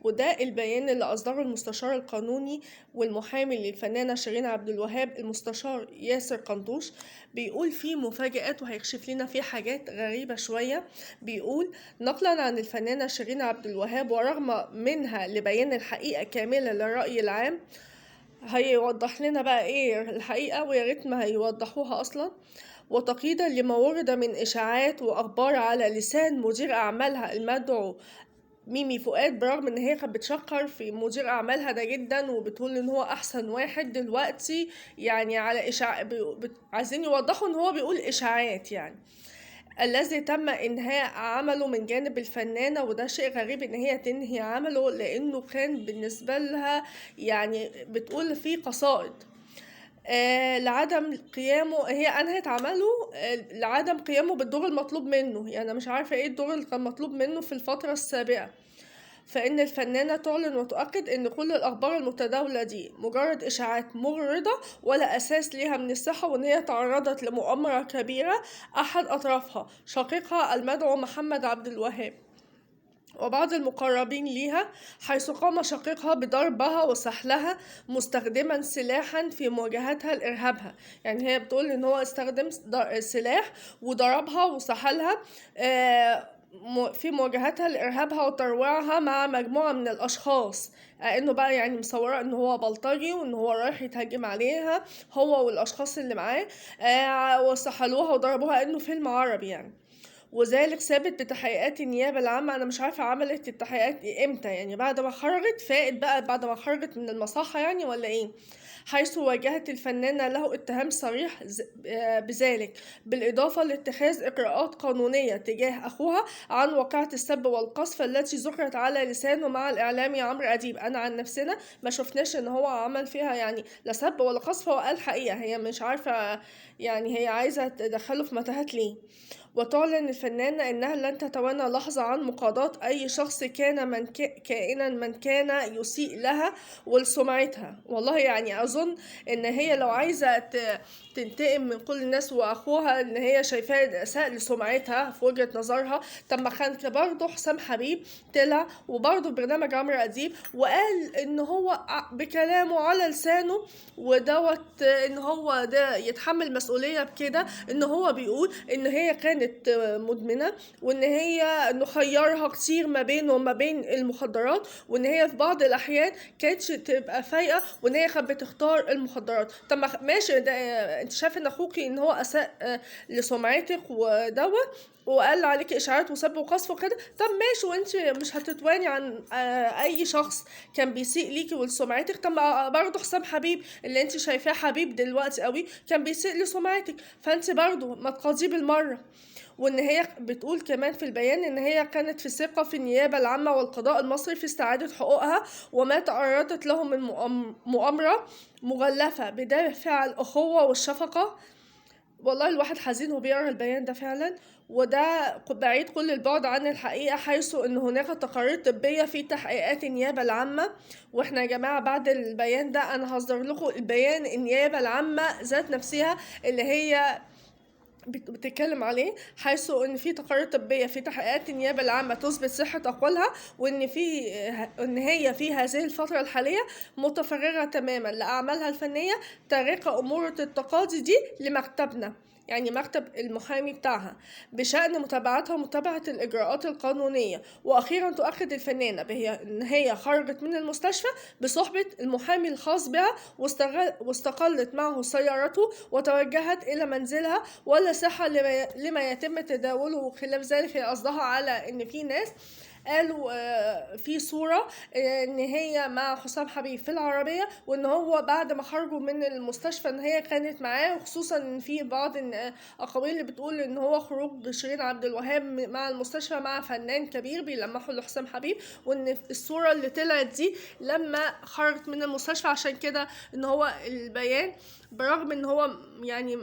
وده البيان اللي أصدره المستشار القانوني والمحامي للفنانة شيرين عبد الوهاب المستشار ياسر قنطوش، بيقول فيه مفاجآت وهيكشف لنا فيه حاجات غريبة شوية. بيقول نقلا عن الفنانة شيرين عبد الوهاب ورغم منها لبيان الحقيقة كاملة للرأي العام، هيوضح لنا بقى ايه الحقيقة ويا ريت ما هيوضحوها أصلا، وتقييدا لما ورد من إشاعات وأخبار على لسان مدير أعمالها المدعو ميمي فؤاد، برغم ان هي كانت بتشكر في مدير اعمالها ده جدا وبتقول ان هو احسن واحد دلوقتي، يعني على اشاع عايزين يوضحوا ان هو بيقول اشاعات يعني، الذي تم انهاء عمله من جانب الفنانة. وده شيء غريب ان هي تنهي عمله، لانه كان بالنسبة لها يعني بتقول فيه قصائد، لعدم قيامه، هي انهت عمله، لعدم قيامه بالدور المطلوب منه. يعني انا مش عارفة ايه الدور اللي كان مطلوب منه في الفترة السابقة. فإن الفنانة تعلن وتؤكد إن كل الأخبار المتداولة دي مجرد إشاعات مغرضة ولا أساس ليها من الصحة، وإن هي تعرضت لمؤامرة كبيرة أحد أطرافها شقيقها المدعو محمد عبد الوهاب وبعض المقربين ليها، حيث قام شقيقها بضربها وسحلها مستخدما سلاحا في مواجهتها لإرهابها. يعني هي بتقول إن هو استخدم سلاح وضربها وسحلها، في مواجهتها لإرهابها وترويعها مع مجموعة من الأشخاص، إنه بقى يعني مصورة إن هو بلطجي وإن هو رايح يتهجم عليها هو والأشخاص اللي معاه، وسحلوها وضربوها إنه فيلم عربي يعني. وذلك ثابت بتحقيقات النيابة العامة. أنا مش عارفة عملت التحقيقات إمتى، يعني بعد ما خرجت فاقت بقى بعد ما خرجت من المصحة يعني ولا إيه؟ حيث واجهت الفنانة له اتهام صريح بذلك، بالإضافة لاتخاذ إجراءات قانونية تجاه أخوها عن واقعة السب والقذف التي ذكرت على لسانه مع الإعلامي عمرو أديب. أنا عن نفسنا ما شفناش إن هو عمل فيها يعني لا سب ولا قذف، هو قال حقيقة، هي مش عارفة يعني هي عايزة تدخله في متاهات ليه. وتعلن الفنانة إنها لن تتوانى لحظة عن مقاضاة أي شخص كان من كائنا من كان يسيء لها ولسمعتها. والله يعني أظن إن هي لو عايزة تنتقم من كل الناس وأخوها إن هي شايفاه أساء لسمعتها في وجهة نظرها، طب ما كان برضه حسام حبيب طلع وبرضه برنامج عمرو أديب وقال إن هو بكلامه على لسانه ودوت إن هو ده يتحمل مسؤولية بكده، إن هو بيقول إن هي كانت مدمنة وإن هي إنه خيرها كتير ما بينه وما بين المخدرات، وإن هي في بعض الأحيان كانتش تبقى فايقة وإن هي كانت بتختار المخدرات. طب ما ماشي، ده انت شايف ان اخوكي ان هو اساء لسمعتك ودوت وقال عليكي اشاعات وسب وقذف وكده، طب ماشي وانت مش هتتواني عن اي شخص كان بيسيء ليكي ولسمعتك. طب ما برضه حسام حبيب اللي انت شايفاه حبيب دلوقتي قوي كان بيسيء لسمعتك، فانت برضه ما تقاضيه بالمره. وان هي بتقول كمان في البيان ان هي كانت في ثقة في النيابة العامة والقضاء المصري في استعادة حقوقها وما تعرضت له من مؤامرة مغلفة بدافع الأخوة والشفقة. والله الواحد حزين وبيقرا البيان ده فعلا، وده بعيد كل البعد عن الحقيقة، حيث ان هناك تقارير طبية في تحقيقات النيابة العامة. واحنا يا جماعة بعد البيان ده انا هصدر لكم البيان النيابة العامة ذات نفسها اللي هي بتتكلم عليه، حيث ان في تقارير طبية في تحقيقات النيابة العامة تثبت صحة اقوالها، وان ان هي في هذه الفترة الحالية متفرغة تماما لاعمالها الفنية، تاركة امور التقاضي دي لمكتبنا، يعني مكتب المحامي بتاعها، بشأن متابعتها ومتابعة الإجراءات القانونية. وأخيرا تؤكد الفنانة إن هي خرجت من المستشفى بصحبة المحامي الخاص بها واستقلت معه سيارته وتوجهت إلى منزلها، ولا صحة لما يتم تداوله خلاف ذلك. هي قصدها على إن في ناس قالوا، في صورة، إن هي مع حسام حبيب في العربية، وإن هو بعد ما خرجوا من المستشفى إن هي كانت معاه، وخصوصا إن في بعض أقاويل اللي بتقول إن هو خروج شيرين عبد الوهاب مع المستشفى مع فنان كبير بيلمحوا لحسام حبيب، وإن الصورة اللي طلعت دي لما خرجت من المستشفى. عشان كده إن هو البيان برغم إن هو يعني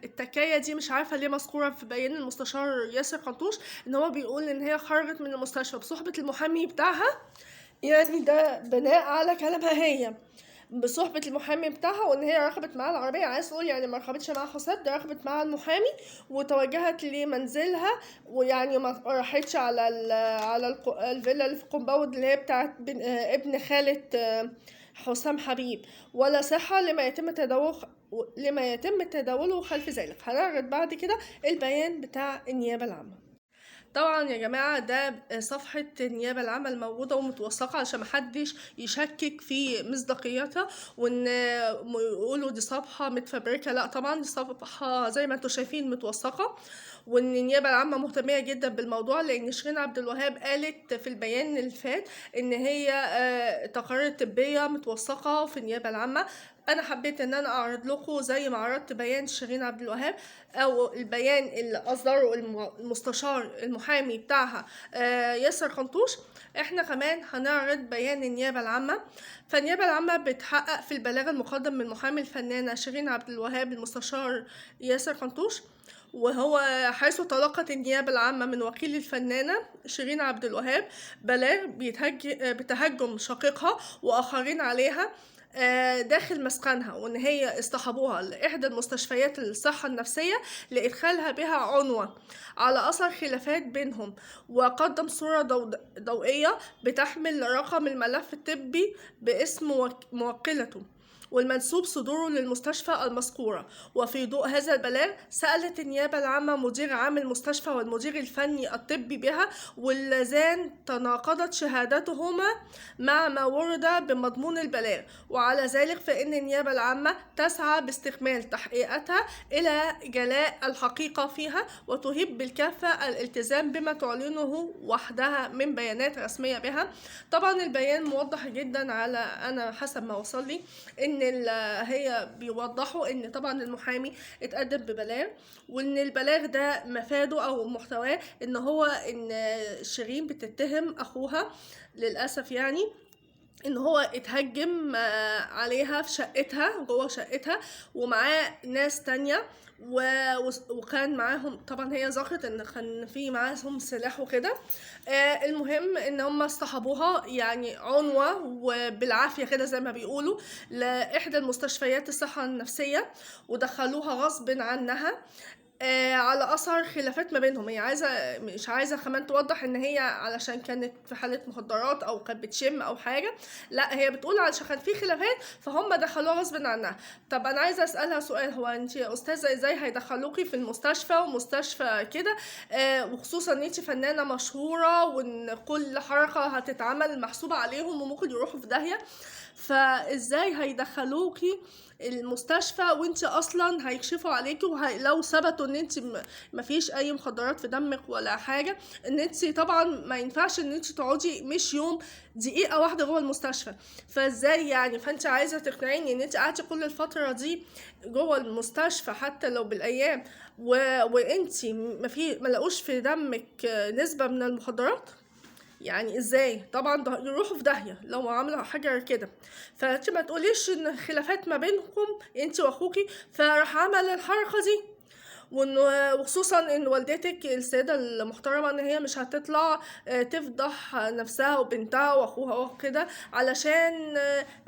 التكاية دي مش عارفة ليه مذكورة في بيان المستشار ياسر قنطوش، إن هو بيقول إن هي خرجت من المستشفى بصحبة المحامي بتاعها، يعني ده بناء على كلامها هي. بصحبة المحامي بتاعها، وان هي ركبت معاه العربية. عايز تقول يعني ما ركبتش مع حسام، ده ركبت مع المحامي وتوجهت لمنزلها، ويعني ما راحتش على الفيلا اللي في ال compound اللي هي بتاعت ابن خالة حسام حبيب، ولا صحة لما يتم تداوله خلف ذلك. هنعرض بعد كده البيان بتاع النيابة العامة. طبعا يا جماعة ده صفحة النيابة العامة الموجودة ومتوثقة عشان محدش يشكك في مصداقيتها وان يقولوا دي صفحة متفبركة. لا طبعا دي صفحة زي ما انتم شايفين متوثقة، وان النيابة العامة مهتمية جدا بالموضوع، لان شيرين عبد الوهاب قالت في البيان اللي فات ان هي تقارير طبية متوثقة في النيابة العامة. انا حبيت ان انا اعرض لكم زي ما عرضت بيان شيرين عبد الوهاب او البيان اللي اصدره المستشار المحامي بتاعها ياسر قنطوش، احنا كمان هنعرض بيان النيابة العامة. فالنيابة العامة بتحقق في البلاغ المقدم من محامي الفنانة شيرين عبد الوهاب المستشار ياسر قنطوش، وهو حيث تلقت النيابة العامة من وكيل الفنانة شيرين عبد الوهاب بلاغ بتهجم شقيقها وآخرين عليها داخل مسكنها، وان هي اصطحبوها لإحدى المستشفيات الصحة النفسية لإدخالها بها عنوة على أثر خلافات بينهم، وقدم صورة ضوئية بتحمل رقم الملف الطبي باسم موكلته والمنسوب صدوره للمستشفى المذكورة. وفي ضوء هذا البلاغ سألت النيابة العامة مدير عام المستشفى والمدير الفني الطبي بها، واللذان تناقضت شهادتهما مع ما ورد بمضمون البلاغ، وعلى ذلك فإن النيابة العامة تسعى باستكمال تحقيقاتها إلى جلاء الحقيقة فيها، وتهيب بالكافة الالتزام بما تعلنه وحدها من بيانات رسمية بها. طبعا البيان موضح جدا، على أنا حسب ما وصل لي إن هي بيوضحوا ان طبعا المحامي اتقدم ببلاغ، وان البلاغ ده مفاده او محتواه ان هو ان شيرين بتتهم اخوها للاسف، يعني ان هو اتهجم عليها في شقتها جوه شقتها ومعاه ناس تانية، وكان معاهم طبعا هي ذكرت ان كان في معاهم سلاح وكده. المهم ان هم اصطحبوها يعني عنوة وبالعافية كده زي ما بيقولوا لإحدى المستشفيات الصحة النفسية، ودخلوها غصب عنها على اثر خلافات ما بينهم. هي مش عايزه كمان توضح ان هي علشان كانت في حاله مخدرات او كانت بتشم او حاجة، لا هي بتقول علشان كان في خلافات فهم دخلوها غصب عنها. طب انا عايزه اسالها سؤال، هو انت يا استاذه ازاي هيدخلوكي في المستشفى ومستشفى كده، وخصوصا ان انت فنانة مشهورة وان كل حركة هتتعمل محسوبة عليهم وممكن يروحوا في داهية، فازاي هيدخلوكي المستشفى وانت اصلا هيكشفوا عليكي، ولو ثبتوا ان انت مفيش اي مخدرات في دمك ولا حاجة، ان انت طبعا ما ينفعش ان انت تقعدي مش يوم دقيقة واحدة جوه المستشفى، فازاي يعني؟ فانت عايزه تقنعيني ان انت قعدتي كل الفترة دي جوه المستشفى حتى لو بالايام وانت ما لقوش في دمك نسبه من المخدرات؟ يعني ازاي؟ طبعا ده يروحوا في داهية لو عملوا حاجة كده. فانت ما تقوليش ان خلافات ما بينكم انت واخوكي فراح عمل الحركة دي، وخصوصا ان والدتك السيدة المحترمة ان هي مش هتطلع تفضح نفسها وبنتها واخوها وكده علشان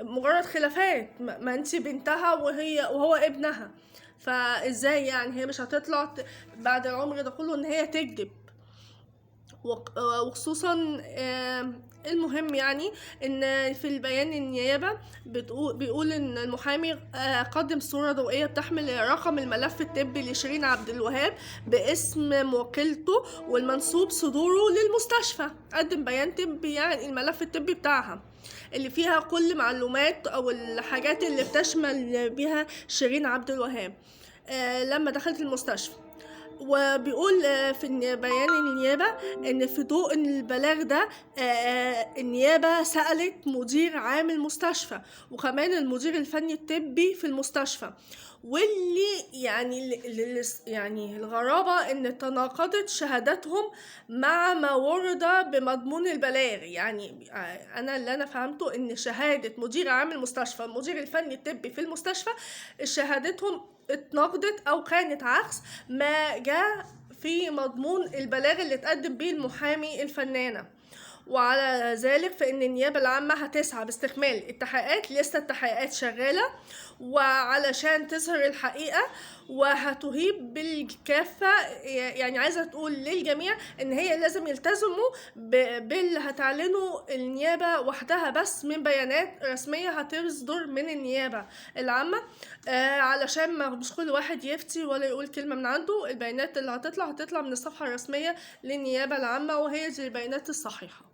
مجرد خلافات، ما انت بنتها وهو ابنها، فازاي يعني هي مش هتطلع بعد العمر ده كله ان هي تكذب؟ وخصوصا المهم يعني ان في البيان النيابة بيقول ان المحامي قدم صورة ضوئية بتحمل رقم الملف الطبي لشيرين عبد الوهاب باسم موكلته والمنسوب صدوره للمستشفى. قدم بيان طبي يعني الملف الطبي بتاعها اللي فيها كل معلومات او الحاجات اللي بتشمل بيها شيرين عبد الوهاب لما دخلت المستشفى. وبيقول في بيان النيابة ان في ضوء البلاغ ده النيابة سألت مدير عام المستشفى وكمان المدير الفني الطبي في المستشفى، واللي يعني الغرابة ان تناقضت شهاداتهم مع ما ورد بمضمون البلاغ. يعني انا اللي انا فهمته ان شهادة مدير عام المستشفى المدير الفني الطبي في المستشفى شهادتهم اتناقضت او كانت عكس ما جاء في مضمون البلاغ اللي اتقدم بيه المحامي الفنانة. وعلى ذلك فإن النيابة العامة هتسعى باستكمال التحقيقات، لسه التحقيقات شغالة، وعلشان تظهر الحقيقة وهتهيب بالكافة. يعني عايزة تقول للجميع إن هي لازم يلتزموا باللي هتعلنه النيابة وحدها بس من بيانات رسمية هتصدر من النيابة العامة، علشان ما مش كل واحد يفتي ولا يقول كلمة من عنده. البيانات اللي هتطلع هتطلع من الصفحة الرسمية للنيابة العامة، وهي دي البيانات الصحيحة.